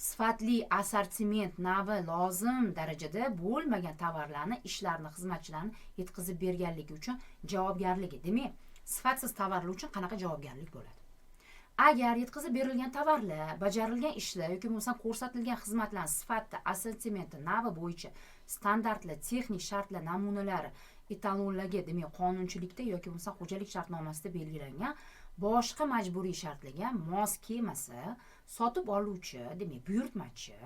Sifatli, assortiment, navi lozim darajada bo'lmagan tovarlarni, ishlarni, xizmatchilarni yetkazib berganligi uchun javobgarligi. Demak, sifatsiz tovarlar uchun qanaqa javobgarlik bo'ladi? Agar yetkazib berilgan tovarlar, bajarilgan ishlar yoki bo'lmasam ko'rsatilgan xizmatlar sifati, assortimenti, navi bo'yicha standartlar, texnik shartlar namunalari, etalonlarga, demak, qonunchilikda yoki bo'lmasa xo'jalik shartnomasida belgilangan boshqa majburiy shartlarga mos kelmasa, sotib oluvchi, demak, buyurtmachi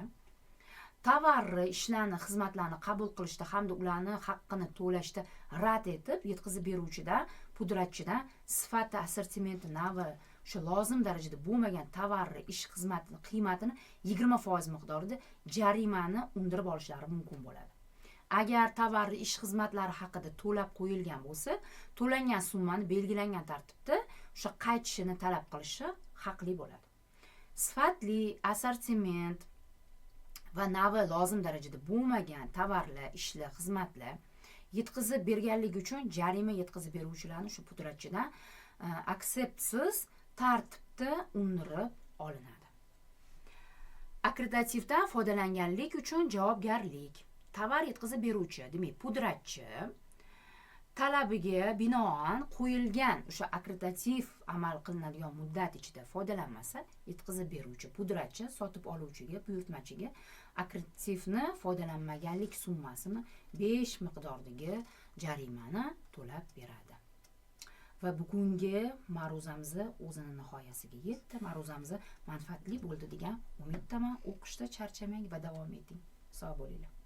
tovarni, ishlarni, xizmatlarni qabul qilishda hamda ularni haqqini to'lashda rad etib, yetkazib beruvchidan, pudratchidan sifati, assortimenti, navi o'sha lozim darajada bo'lmagan tovarni, ish, xizmatni qiymatini 20% miqdorida jarimani undirib olishlari mumkin bo'ladi. Agar tovarni, ish, xizmatlari haqida to'lab qo'yilgan bo'lsa, to'langan summani belgilangan tartibda o'sha qaytishini talab qilishi haqli bo'ladi. Sifatli, assortiment Va navi lozim darajada bo'lmagan tovarlar, ishlar, xizmatlar yetkazib berganligi uchun jarima yetkazib beruvchilarni shu pudratchidan akseptsiz tartibda undirib olinadi. Akkreditivdan foydalanganlik uchun javobgarlik. Tovar yetkazib beruvchi, demak, pudratchi talabiga binoan qo'yilgan o'sha akkreditiv amal qilinadigan muddat ichida foydalanmasa, yetkazib beruvchi pudratchi sotib oluvchiga, buyurtmachiga akkreditivni foydalanmaganlik summasini 5 miqdordagi jarimani to'lab beradi. Va bugungi ma'ruzamiz o'zini nihoyasiga yetdi. Ma'ruzamiz manfaatli bo'ldi degan umiddaman. O'qishda charchamang va davom eting. Sog' bo'linglar.